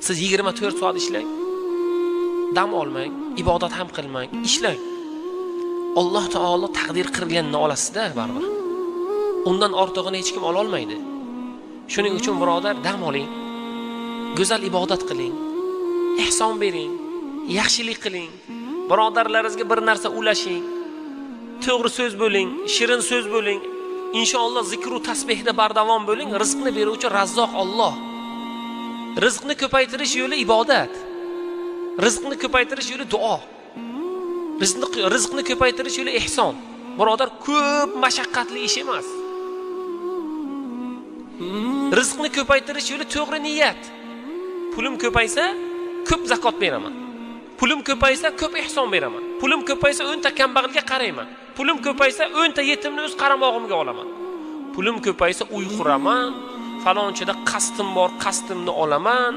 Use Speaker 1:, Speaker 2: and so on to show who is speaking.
Speaker 1: Siz 24 soat ishlang, dam olmang, ibodat ham qilmang, ishlang. Alloh taolo taqdir qilganini olasizda baribir. Undan ortig'ini hech kim ola olmaydi. Shuning uchun birodar, dam oling. Go'zal ibodat qiling. Ihson bering, yaxshilik qiling. Birodarlaringizga bir narsa ulashing. To'g'ri so'z bo'ling, shirin so'z bo'ling. Inshaalloh zikr va tasbehda bardavom bo'ling. Rizqni beruvchi Razzoq Alloh. Rizqni ko'paytirish yo'li ibodat. Rizqni ko'paytirish yo'li duo. Rizqni ko'paytirish yo'li ihson. Birodar, ko'p mashaqqatli ish emas. Rizqni ko'paytirish yo'li to'g'ri niyat. Pulim ko'paysa, ko'p zakot beraman. Pulim ko'paysa, ko'p ihson beraman. Pulim ko'paysa, 10 ta kambag'alga qarayman. Pulim ko'paysa, 10 ta yetimni o'z qaramog'imga olaman. Pulim ko'paysa, uy quraman. Falonchida qasdim bor, qasdimni olaman.